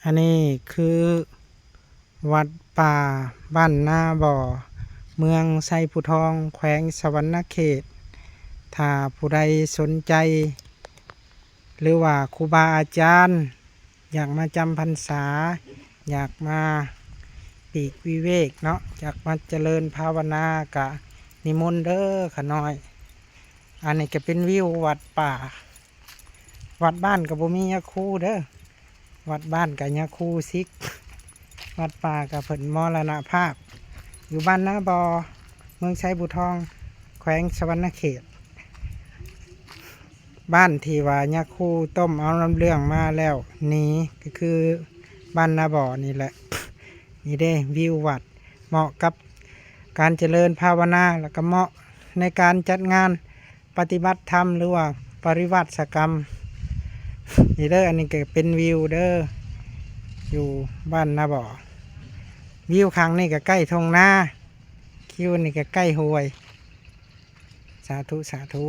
ອັນນີ້ຄືວັດປ່າບ້ານນາບໍ່ ເມືອງໄຊພູທອງ ແຂວງສະຫວັນນະເຂດ. ຖ້າຜູ້ໃດສົນໃຈ ຫຼືວ່າຄູບາອາຈານ ຢາກມາຈຳພັນສາ ຢາກມາປີກວິເວກເນາະ ຢາກມາຈະເລີນພາວະນາ ກະນິມົນເດີຂະນ້ອຍ. ອັນນີ້ກະເປັນວິວວັດປ່າ. ວັດບ້ານກະບໍ່ມີຍາຄູເດີ ວັດບ້ານກະຍາຄູສິກ ວັດປ່າກະເພິ່ນມໍລະນະພາບ ຢູ່ບ້ານນາບໍ່ ເມືອງໄຊພູທອງ ແຂວງສະຫວັນນະເຂດ. ບ້ານທີ່ວ່າຍາຄູຕົ້ມເອົານ້ຳເຫຼືອງມາແລ້ວໜີ ກະຄືບ້ານນາບໍ່ນີ້ແຫຼະ. ນີ້ເດ້ວິວວັດ ເໝາະກັບການຈະເລີນພາວະນາ ແລ້ວກະເໝາະໃນການຈັດງານປະຕິບັດທຳ ຫຼືວ່າປະລິວັດສະກຳ. ນີ້ເດີ ອັນນີ້ກະເປັນວິວເດີ ຢູ່ບ້ານນາບໍ່. ວິວຂ້າງນີ້ກະໃກ້ທົ່ງນາ ຄິວນີ້ກະໃກ້ຫ້ວຍ. ສາທຸ ສາທຸ.